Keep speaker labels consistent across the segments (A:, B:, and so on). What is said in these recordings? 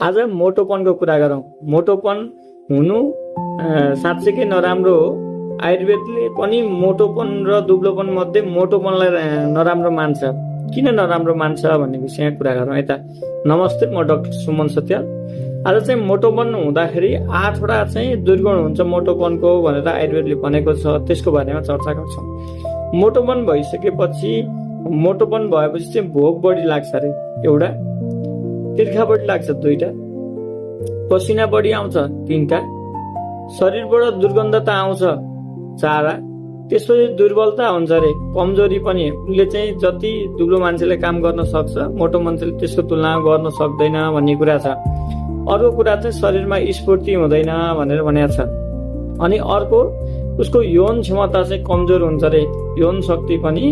A: आज मोटोपनको कुरा गरौँ। मोटोपन हुनु साँच्चैकै नराम्रो हो। आयुर्वेदले पनि मोटोपन र दुब्लोपन मध्ये मोटोपनलाई नराम्रो मान्छ। किन नराम्रो मान्छ भन्ने विषयमा कुरा गरौँ। यता नमस्ते, म डाक्टर सुमन सत्याल। आज चाहिँ मोटोपन हुँदाखेरि 8वटा चाहिँ दुर्गुण हुन्छ मोटोपनको भनेर आयुर्वेदले भनेको छ, त्यसको बारेमा चर्चा गर्छौँ। मोटोपन भइसकेपछि, मोटोपन भएपछि चाहिँ भोक बढी लाग्छ अरे एउटा, तिर्खा बढी लाग्छ 2टा, पसिना बढी आउँछ 3टा, शरीरबाट दुर्गन्धता आउँछ 4, त्यसपछि दुर्बलता हुन्छ अरे, कमजोरी पनि। उसले चाहिँ जति दुब्लो मान्छेले काम गर्न सक्छ मोटो मान्छेले त्यसको तुलनामा गर्न सक्दैन भन्ने कुरा छ। अर्को कुरा चाहिँ शरीरमा स्फूर्ति हुँदैन भनेर भनेको छ। अनि अर्को उसको यौन क्षमता चाहिँ कमजोर हुन्छ अरे, यौन शक्ति पनि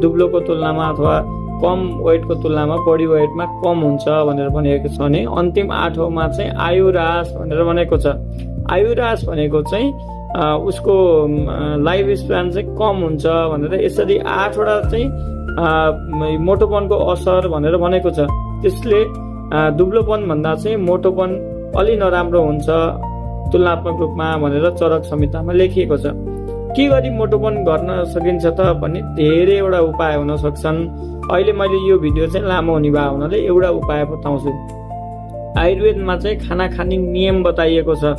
A: दुब्लोको तुलनामा अथवा कम वेटको तुलनामा बडी वेटमा कम हुन्छ भनेर भनेको छ। भने अन्तिम 8औँमा चाहिँ आयु ह्रास भनेर भनेको छ। आयु ह्रास भनेको चाहिँ उसको लाइफ स्प्यान चाहिँ कम हुन्छ भनेर, यसरी 8वटा चाहिँ मोटोपनको असर भनेर भनेको छ। त्यसले दुब्लोपन भन्दा चाहिँ मोटोपन अलि नराम्रो हुन्छ तुलनात्मक रूपमा भनेर चरक संहितामा लेखिएको छ। के गरी मोटोपन गर्न सकिन्छ त भन्ने धेरैवटा उपाय हुन सक्छन्। अहिले मैले यो भिडियो चाहिँ लामो हुने भए हुनाले एउटा उपाय बताउँछु। आयुर्वेदमा चाहिँ खाना खाने नियम बताइएको छ।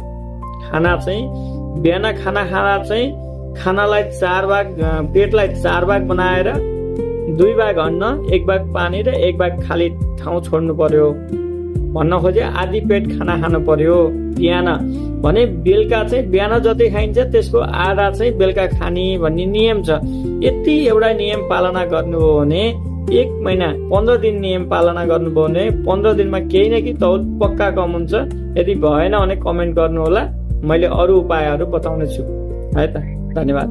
A: खाना चाहिँ बिहान खाना खाँदा चाहिँ खानालाई 4 भाग, पेटलाई 4 भाग बनाएर 2 भाग अन्न, 1 भाग पानी र 1 भाग खाली ठाउँ छोड्नु पर्यो भन्न खोजे। आधी पेट खाना खानु पर्यो बिहान भने, बेलुका चाहिँ बिहान जति खाइन्छ त्यसको आधा चाहिँ बेलुका खाने भन्ने नियम छ। यति एउटा नियम पालना गर्नुभयो भने 1 महिना 15 दिन नियम पालना गर्नुभयो भने 15 दिनमा केही न केही तौल पक्का कम हुन्छ। यदि भएन भने कमेन्ट गर्नुहोला, मैले अरू उपायहरू बताउने छु है त। धन्यवाद।